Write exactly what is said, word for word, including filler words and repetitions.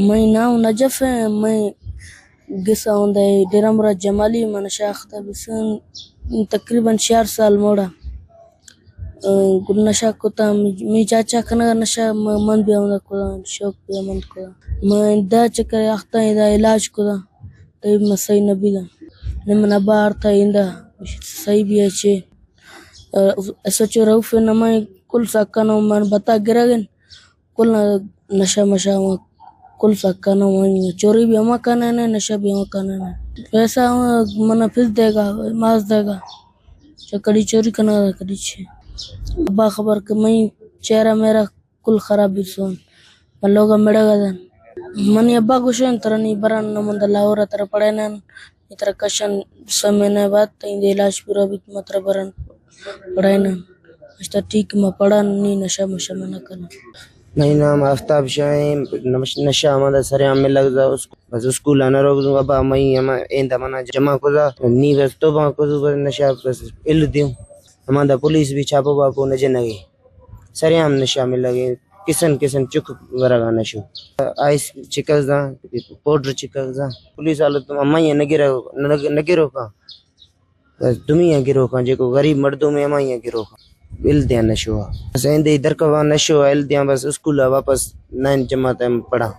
مئی نام نجف ءِ، مئی گسا اوندے ڈیرہ مراد جمالی، من نشہ اختہ بسن تقریباً چار سال موڑا۔ گڑا نشہ کتا، می چاچا کنا نشہ م-، من بھی اوندہ کتا، شوق بھی من کتا۔ من دا چکر اختہ دا علاج کتا، تبھی من صحیح نہ بیتا۔ نی من ابا ہرتا ایندا صحیح بھی اچے۔ ایس ایچ او رؤف نمائی کل ساکانو من بتا گرگن۔ کل نا نشہ مشہ ما کل سکانہ، چوری بھی ہما کننہ، نشہ بھی ہما کننہ۔ پیسہ ہم منہ پھل دیگا، ماس دیگا۔ چا کڑی چوری کنا، کڑی چے۔ ابا خبر کہ مئی چہرہ میرہ کل خراب بیسون۔ من لوگا مڑا گدن۔ منی ابا گوشن ترا نی برن نمن دا لاہور آ ترا پڑھائینن۔ ترا کشن سہ مہینہ بعد تئیں دے علاج پورا بیت، ما ترا برن پڑھائینن۔ اشتا ٹھیک، ما پڑھان، نی نشہ مشہ منع کنن۔ منی نام آفتاب شاہ ءِ۔ نش-، نشہ ہماندا سریام ملک دا اس-، بس اسکول آن روک دوں ابا مئی ہما ایندا منا جمع کدا، نی بس توبہ کدو بس نشہ بس ال دیوں۔ ہماندا پولیس بھی چھاپو واپو نہ جنگے۔ سریام نشہ ملگے، قسم قسم چک ورغا نشو۔ آئس چکک دا، پاؤڈر چکک دا۔ پولیس آلو تو مئی نہ گرو-، نہ، نہ گروکا۔ بس دمی آ گروکاں، جیکو غریب مردم ءِ ہمائی آ گروکاں۔ ال دیاں نشو آ۔ بس ایندے درکواں نشو آ ال دیاں، بس اسکول آ واپس نائن جماعت آ پڑھاں۔